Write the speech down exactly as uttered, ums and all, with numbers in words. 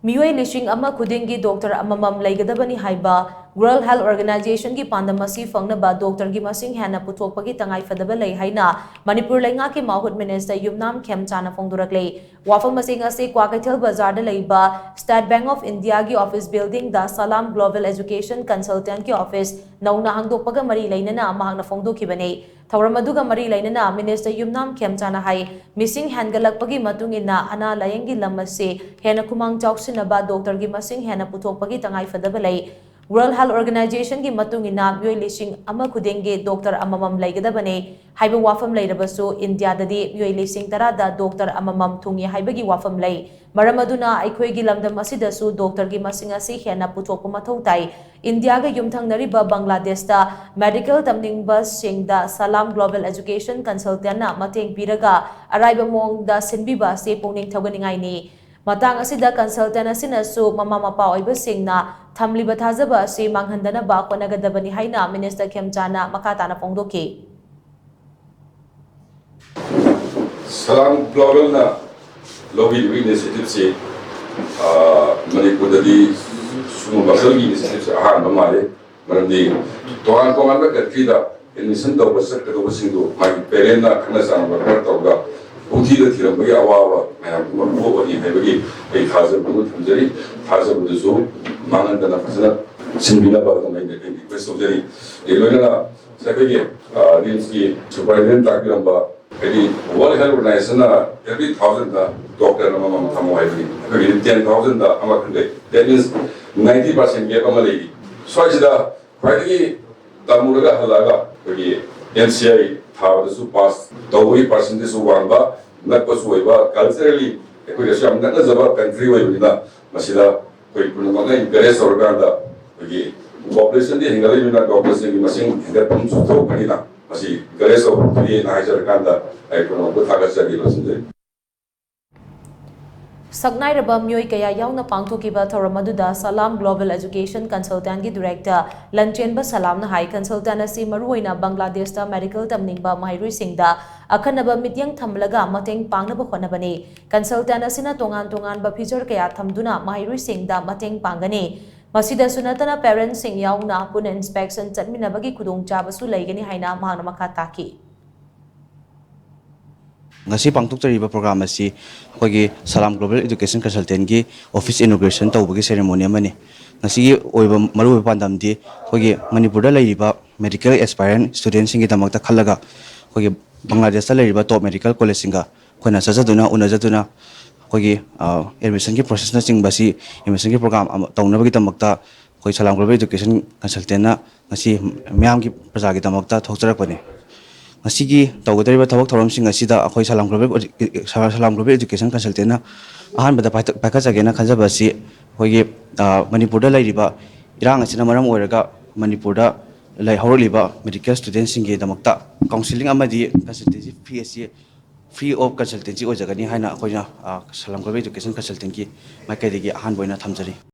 ꯃꯤꯑꯣꯏ ꯂꯤꯁꯤꯡ ꯑꯃ ꯈꯨꯗꯤꯡꯒꯤ ꯗꯣꯛꯇꯔ ꯑꯃꯃꯝ ꯂꯩꯒꯗꯕꯅꯤ ꯍꯥꯏꯕ World Health Organizationꯒꯤ ꯄꯥꯟꯗꯝ ꯑꯁꯤ ꯐꯪꯅꯕ ꯗꯣꯛꯇꯔꯒꯤ ꯃꯁꯤꯡ ꯍꯦꯟꯅ ꯄꯨꯊꯣꯛꯄꯒꯤ ꯇꯉꯥꯏꯐꯗꯕ ꯂꯩ ꯍꯥꯏꯅ ꯃꯅꯤꯄꯨꯔ ꯂꯩꯉꯥꯛꯀꯤ ꯃꯥꯍꯨꯠ ꯃꯤꯅꯤꯁꯇꯔ ꯌꯨꯝꯅꯥꯝ ꯈꯦꯝꯆꯥꯅ ꯐꯣꯡꯗꯣꯔꯛꯂꯦ꯫ ꯋꯥꯐꯝ ꯑꯁꯤꯡ ꯑꯁꯤ ꯀ꯭ꯋꯥꯀꯩꯊꯦꯜ ꯕꯖꯥꯔꯗ ꯂꯩꯕ State Bank of Indiaꯒꯤ office buildingꯗ Salam Global Education Consultantꯀꯤ office ꯅꯧꯅ ꯍꯥꯡꯗꯣꯛꯄꯒ ꯃꯔꯤ ꯂꯩꯅꯅ ꯃꯍꯥꯛꯅ ꯐꯣꯡꯗꯣꯛꯈꯤꯕꯅꯤ꯫ ꯊꯧꯔꯝ ꯑꯗꯨꯒ ꯃꯔꯤ ꯂꯩꯅꯅ ꯃꯤꯅꯤꯁꯇꯔ ꯌꯨꯝꯅꯥꯝ ꯈꯦꯝꯆꯥꯅ ꯍꯥꯏ, ꯃꯤꯁꯤꯡ ꯍꯦꯟꯒꯠꯂꯛꯄꯒꯤ ꯃꯇꯨꯡ ꯏꯟꯅ ꯑꯅꯥ ꯂꯥꯌꯦꯡꯒꯤ ꯂꯝ ꯑꯁꯤ ꯍꯦꯟꯅ ꯈꯨꯃꯥꯡ ꯆꯥꯎꯁꯤꯟꯅꯕ ꯗꯣꯛꯇꯔꯒꯤ ꯃꯁꯤꯡ ꯍꯦꯟꯅ ꯄꯨꯊꯣꯛꯄꯒꯤ ꯇꯉꯥꯏꯐꯗꯕ ꯂꯩ꯫ World Health Organizationꯒꯤ ꯃꯇꯨꯡ ꯏꯟꯅ ꯃꯤꯑꯣꯏ ꯂꯤꯁꯤꯡ ꯑꯃ ꯈꯨꯗꯤꯡꯒꯤ ꯗꯣꯛꯇꯔ ꯑꯃꯃꯝ ꯂꯩꯒꯗꯕꯅꯤ ꯍꯥꯏꯕ ꯋꯥꯐꯝ ꯂꯩꯔꯕꯁꯨ, ꯏꯟꯗꯤꯌꯥꯗꯗꯤ ꯃꯤꯑꯣꯏ ꯂꯤꯁꯤꯡ ꯇꯔꯥꯗ ꯗꯣꯛꯇꯔ ꯑꯃꯃꯝ ꯊꯨꯡꯏ ꯍꯥꯏꯕꯒꯤ ꯋꯥꯐꯝ ꯂꯩ꯫ ꯃꯔꯝ ꯑꯗꯨꯅ ꯑꯩꯈꯣꯏꯒꯤ ꯂꯝꯗꯝ ꯑꯁꯤꯗꯁꯨ ꯗꯣꯛꯇꯔꯒꯤ ꯃꯁꯤꯡ ꯑꯁꯤ ꯍꯦꯟꯅ ꯄꯨꯊꯣꯛꯄ ꯃꯊꯧ ꯇꯥꯏ꯫ ꯏꯟꯗꯤꯌꯥꯒ ꯌꯨꯝꯊꯪꯅꯔꯤꯕ ꯕꯪꯒ꯭ꯂꯥꯗꯦꯁꯇ ꯃꯦꯗꯤꯀꯦꯜ ꯇꯝꯅꯤꯡꯕꯁꯤꯡꯗ Salam Global Education Consultantꯅ ꯃꯇꯦꯡ ꯄꯤꯔꯒ ꯑꯔꯥꯏꯕ ꯃꯑꯣꯡꯗ ꯁꯤꯟꯕꯤꯕ ꯑꯁꯤ ꯄꯨꯛꯅꯤꯡ ꯊꯧꯒꯠꯅꯤꯡꯉꯥꯏꯅꯤ꯫ ꯃꯇꯥꯡ ꯑꯁꯤꯗ consultant ꯑꯁꯤꯅꯁꯨ ꯃꯃꯥ ꯃꯄꯥ ꯑꯣꯏꯕꯁꯤꯡꯅ ꯊꯝꯂꯤꯕ ꯊꯥꯖꯕ ꯑꯁꯤ ꯃꯥꯡꯍꯟꯗꯅꯕ ꯍꯣꯠꯅꯒꯗꯕꯅꯤ ꯍꯥꯏꯅ ꯃꯤꯅꯤꯁꯇꯔ ꯈꯦꯝꯆꯥꯅ ꯃꯈꯥ ꯇꯥꯅ ꯐꯣꯡꯗꯣꯛꯈꯤ꯫ Salam Globalꯅ ꯂꯧꯕꯤꯔꯤꯕ initiativeꯁꯤ, ꯑ, ꯃꯅꯤꯄꯨꯔꯗꯗꯤ ꯁꯤꯒꯨꯝꯕ ꯃꯈꯜꯒꯤ initiativeꯁꯦ ꯑꯍꯥꯟꯕ ꯃꯥꯜꯂꯤ꯫ ꯃꯔꯝꯗꯤ ꯇꯣꯉꯥꯟ ꯇꯣꯉꯥꯟꯕ countryꯗ admission ꯇꯧꯕ ꯆꯠꯀꯗꯧꯕꯁꯤꯡꯗꯨ ꯃꯥꯒꯤ parentꯅ ꯈꯪꯅ ꯆꯥꯟꯅꯕ ꯈꯔ ꯇꯧꯔꯒ ꯄꯨꯡꯊꯤꯗ ꯊꯤꯔꯝꯕꯒꯤ ꯑꯋꯥꯕ ꯃꯌꯥꯝ ꯄꯨꯝꯕ ꯀꯣꯛꯑꯅꯤ ꯍꯥꯏꯕꯒꯤ ꯑꯩ ꯊꯥꯖꯕ ꯑꯃ ꯊꯝꯖꯔꯤ꯫ ꯊꯥꯖꯕꯗꯨꯁꯨ ꯃꯥꯡꯍꯟꯗꯅ ꯐꯖꯅ ꯁꯤꯟꯕꯤꯅꯕ ꯑꯗꯨꯝ ꯑꯩꯅ request ꯇꯧꯖꯔꯤ꯫ ꯑꯗꯩ ꯂꯣꯏꯅꯅ ꯑꯩꯈꯣꯏꯒꯤ, ꯑ, RIMSꯀꯤ superintendent ꯇꯥꯛꯄꯤꯔꯝꯕ, ꯍꯥꯏꯗꯤ World Health Organizationꯅ every thousandꯗ doctor ꯑꯃꯃꯝ ꯊꯝꯃꯣ ꯍꯥꯏꯕꯅꯤ, ꯑꯩꯈꯣꯏꯒꯤꯗꯤ ten thousandꯗ ꯑꯃꯈꯛ ꯂꯩ꯫ That means ninety percent gap ꯑꯃ ꯂꯩꯔꯤ꯫ ꯁ꯭ꯋꯥꯏꯁꯤꯗ ꯈ꯭ꯋꯥꯏꯗꯒꯤ ꯇꯝꯃꯨꯔꯒ ꯍꯜꯂꯛꯑꯒ ꯑꯩꯈꯣꯏꯒꯤ NCI ꯊꯥꯕꯗꯁꯨ pass ꯇꯧꯕꯒꯤ percentageꯁꯨ ꯋꯥꯡꯕ, ꯅꯛꯄꯁꯨ ꯑꯣꯏꯕ, culturally ꯑꯩꯈꯣꯏꯒꯁꯨ ꯌꯥꯝ ꯅꯛꯅꯖꯕ country ꯑꯣꯏꯕꯅꯤꯅ ꯃꯁꯤꯗ ꯑꯩꯈꯣꯏ ꯄꯨꯝꯅꯃꯛꯅ encourage ꯇꯧꯔꯀꯥꯟꯗ ꯑꯩꯈꯣꯏꯒꯤ populationꯗꯤ ꯍꯦꯟꯒꯠꯂꯛꯏꯕꯅꯤꯅ doctorꯁꯤꯡꯒꯤ ꯃꯁꯤꯡ ꯍꯦꯟꯒꯠꯐꯝꯁꯨ ꯊꯣꯛꯄꯅꯤꯅ ꯃꯁꯤ encourage ꯇꯧꯕꯤꯌꯦꯅ ꯍꯥꯏꯖꯔꯀꯥꯟꯗ ꯑꯩ ꯄꯨꯝꯅꯃꯛꯄꯨ ꯊꯥꯒꯠꯆꯔꯤ꯫ ꯂꯣꯏꯁꯤꯟꯖꯔꯤ꯫ ꯁꯛꯅꯥꯏꯔꯕ ꯃꯤꯑꯣꯏ ꯀꯌꯥ ꯌꯥꯎꯅ ꯄꯥꯡꯊꯣꯛꯈꯤꯕ ꯊꯧꯔꯝ ꯑꯗꯨꯗ Salam Global Education Consultantꯀꯤ director ꯂꯟꯆꯦꯟꯕ ꯁꯂꯥꯝꯅ ꯍꯥꯏ, consultant ꯑꯁꯤ ꯃꯔꯨꯑꯣꯏꯅ ꯕꯪꯒ꯭ꯂꯥꯗꯦꯁꯇ ꯃꯦꯗꯤꯀꯦꯜ ꯇꯝꯅꯤꯡꯕ ꯃꯍꯩꯔꯣꯏꯁꯤꯡꯗ ꯑꯈꯟꯅꯕ ꯃꯤꯠꯌꯦꯡ ꯊꯝꯂꯒ ꯃꯇꯦꯡ ꯄꯥꯡꯅꯕ ꯍꯣꯠꯅꯕꯅꯤ꯫ Consultant ꯑꯁꯤꯅ ꯇꯣꯉꯥꯟ ꯇꯣꯉꯥꯟꯕ feature ꯀꯌꯥ ꯊꯝꯗꯨꯅ ꯃꯍꯩꯔꯣꯏꯁꯤꯡꯗ ꯃꯇꯦꯡ ꯄꯥꯡꯒꯅꯤ꯫ ꯃꯁꯤꯗꯁꯨ ꯅꯠꯇꯅ parentꯁꯤꯡ ꯌꯥꯎꯅ ꯄꯨꯟꯅ inspection ꯆꯠꯃꯤꯟꯅꯕꯒꯤ ꯈꯨꯗꯣꯡꯆꯥꯕꯁꯨ ꯂꯩꯒꯅꯤ ꯍꯥꯏꯅ ꯃꯍꯥꯛꯅ ꯃꯈꯥ ꯇꯥꯈꯤ꯫ ꯉꯁꯤ ꯄꯥꯡꯊꯣꯛꯆꯔꯤꯕ program ꯑꯁꯤ ꯑꯩꯈꯣꯏꯒꯤ Salam Global Education Consultantꯀꯤ office inauguration ꯇꯧꯕꯒꯤ ceremony ꯑꯃꯅꯤ꯫ ꯉꯁꯤꯒꯤ ꯑꯣꯏꯕ ꯃꯔꯨꯑꯣꯏꯕ ꯄꯥꯟꯗꯝꯗꯤ ꯑꯩꯈꯣꯏꯒꯤ ꯃꯅꯤꯄꯨꯔꯗ ꯂꯩꯔꯤꯕ medical aspirant studentꯁꯤꯡꯒꯤꯗꯃꯛꯇ ꯈꯜꯂꯒ ꯑꯩꯈꯣꯏꯒꯤ ꯕꯪꯒ꯭ꯂꯥꯗꯦꯁꯇ ꯂꯩꯔꯤꯕ top medical collegeꯁꯤꯡꯒ ꯑꯩꯈꯣꯏꯅ ꯆꯠꯆꯗꯨꯅ ꯎꯅꯖꯗꯨꯅ ꯑꯩꯈꯣꯏꯒꯤ admissionꯒꯤ processꯅꯆꯤꯡꯕ ꯑꯁꯤ admissionꯒꯤ program ꯑꯃ ꯇꯧꯅꯕꯒꯤꯗꯃꯛꯇ ꯑꯩꯈꯣꯏ Salam Global Education Consultantꯅ ꯉꯁꯤ ꯃꯤꯌꯥꯝꯒꯤ ꯄ꯭ꯔꯖꯥꯒꯤꯗꯃꯛꯇ ꯊꯣꯛꯆꯔꯛꯄꯅꯤ꯫ ꯉꯁꯤꯒꯤ ꯇꯧꯒꯗꯧꯔꯤꯕ ꯊꯕꯛ ꯊꯧꯔꯝꯁꯤꯡ ꯑꯁꯤꯗ ꯑꯩꯈꯣꯏ Salam Global, Salam Global Education Consultantꯅ ꯑꯍꯥꯟꯕꯗ ꯄꯥꯏꯈꯠ-, ꯄꯥꯏꯈꯠꯆꯒꯦꯅ ꯈꯟꯖꯕ ꯑꯁꯤ ꯑꯩꯈꯣꯏꯒꯤ, ꯑ, ꯃꯅꯤꯄꯨꯔꯗ ꯂꯩꯔꯤꯕ ꯏꯔꯥꯡ ꯑꯁꯤꯅ ꯃꯔꯝ ꯑꯣꯏꯔꯒ ꯃꯅꯤꯄꯨꯔꯗ ꯂꯩ-, ꯍꯧꯔꯛꯂꯤꯕ medical studentꯁꯤꯡꯒꯤꯗꯃꯛꯇ counselling ꯑꯃꯗꯤ consultancy fee ꯑꯁꯤ free of consultancy ꯑꯣꯏꯖꯒꯅꯤ ꯍꯥꯏꯅ ꯑꯩꯈꯣꯏꯅ, ꯑ, Salam Global Education Consultantꯀꯤ ꯃꯥꯏꯀꯩꯗꯒꯤ ꯑꯍꯥꯟꯕ ꯑꯣꯏꯅ ꯊꯝꯖꯔꯤ꯫